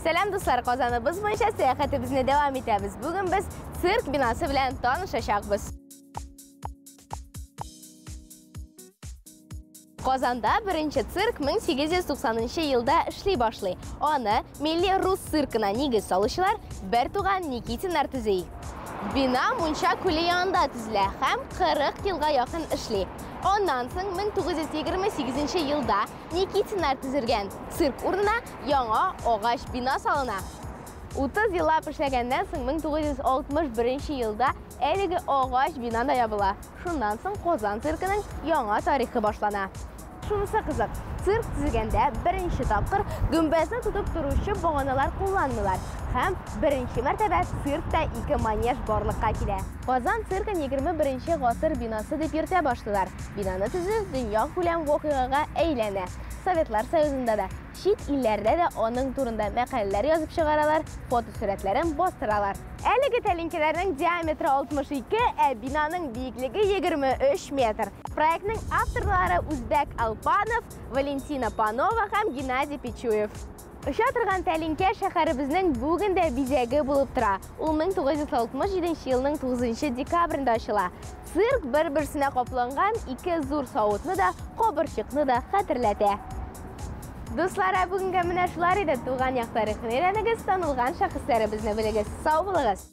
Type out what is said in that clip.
Сәлам, дуслар! Казаныбыз буенча сәяхәтебезне дәвам итәбез. Бүген без цирк бинасы белән танышачакбыз. Казанда беренче цирк 1890 елда эшли башлый. Аны милли рус циркына нигез салучылар бертуган Никитиннар төзи. Бина Мунча күле янында төзелә һәм 40 елга якын эшли. Аннан соң 1928 елда Никитиннар төзергән цирк урынына яңа агач бина салына. 30 еллап эшләгәннән соң 1961 елда әлеге агач бина да ябыла. Шуннан соң Казан циркының яңа тарихы башлана. Шунысы кызык, цирк төзегәндә беренче тапкыр гөмбәзне тотып торучы баганалар кулланмыйлар һәм беренче мәртәбә циркта ике манеж барлыкка килә. Казан циркын 21 гасыр бинасы дип йөртә башлыйлар. Бинаны төзү дөньякүләм вакыйгага әйләнә. Советлар Союзында да, чит илләрдә дә аның турында мәкаләләр язып чыгаралар, фотосурәтләрен бастыралар. Әлеге тәлинкәләрнең диаметры 62, ә бинаның биеклеге 23 метр. Проектның авторлары Үзбәк Алпанов, Валентина Панова һәм Геннадий Пичуев. Оча торган тәлинкә шәһәребезнең бүген дә бизәге булып тора. Ул 1967 елның 9 декабрендә ачыла. Цирк бер-берсенә капланган ике зур савытны да, кабырчыкны да хәтерләтә. Дуслар, ә бүгенгә менә шулар иде. Туган як тарихын өйрәнегез, танылган шәхесләребезне белегез. Сау булыгыз!